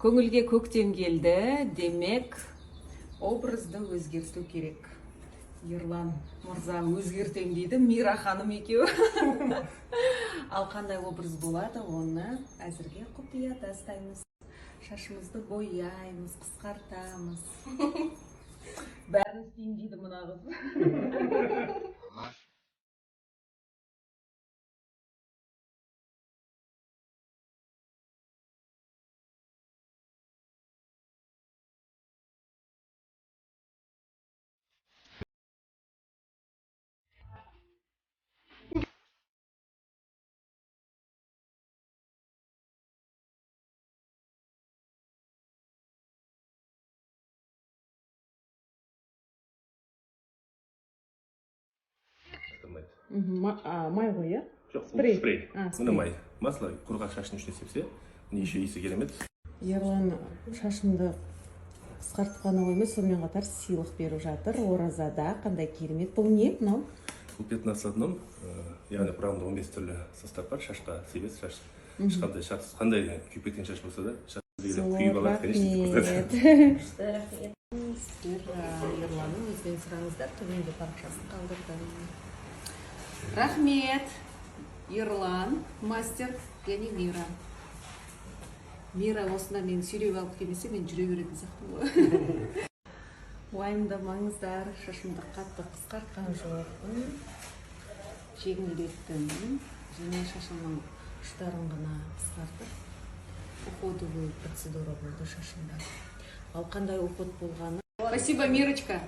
Көңілге көктем келді, демек, образды өзгерту керек. Ерлан мырза өзгертем дейді, Мира ханым екеуі. Ал қандай образ болады, оны әзірге құпияда ұстаймыз. Шашымызды бояймыз, қысқартамыз. Бәрін істеймін дейді мына қыз. Астырмайды. Май ғой, иә? Жоқ, бұл Спрей. спрей. А, спрей. Міне, май, масло. Құрғақ шаштың үстіне сепсе, міне, еще иісі керемет. Ерлан шашымды қысқартып қана қоймай, сонымен қатар сыйлық беріп жатыр оразада. Қандай керемет! Бұл не мынау? Бұл 15 в одном, яғни құрамында 15 түрлі состав бар. Шашқа себесіз, шаш ешқандай шаш, қандай күйіп кеткен шаш болса да, шаш күйіп алады, конечно. Рахмет. Сіздер Ерланның өзінен сұраңыздар, төменде парақшасын қалдырдым. Рахмет, Ерлан мастер және Мира. Мира осында мені сүйреп алып келмесе, мен жүре беретін сияқтымын ғой. Уайымдамаңыздар, шашымды қатты қысқартқан жоқпын, жеңілдеттім және шашымның ұштарын ғана қысқартып, уходовый процедура болды шашымда. Ал қандай уход болғаны. Спасибо, Мирочка.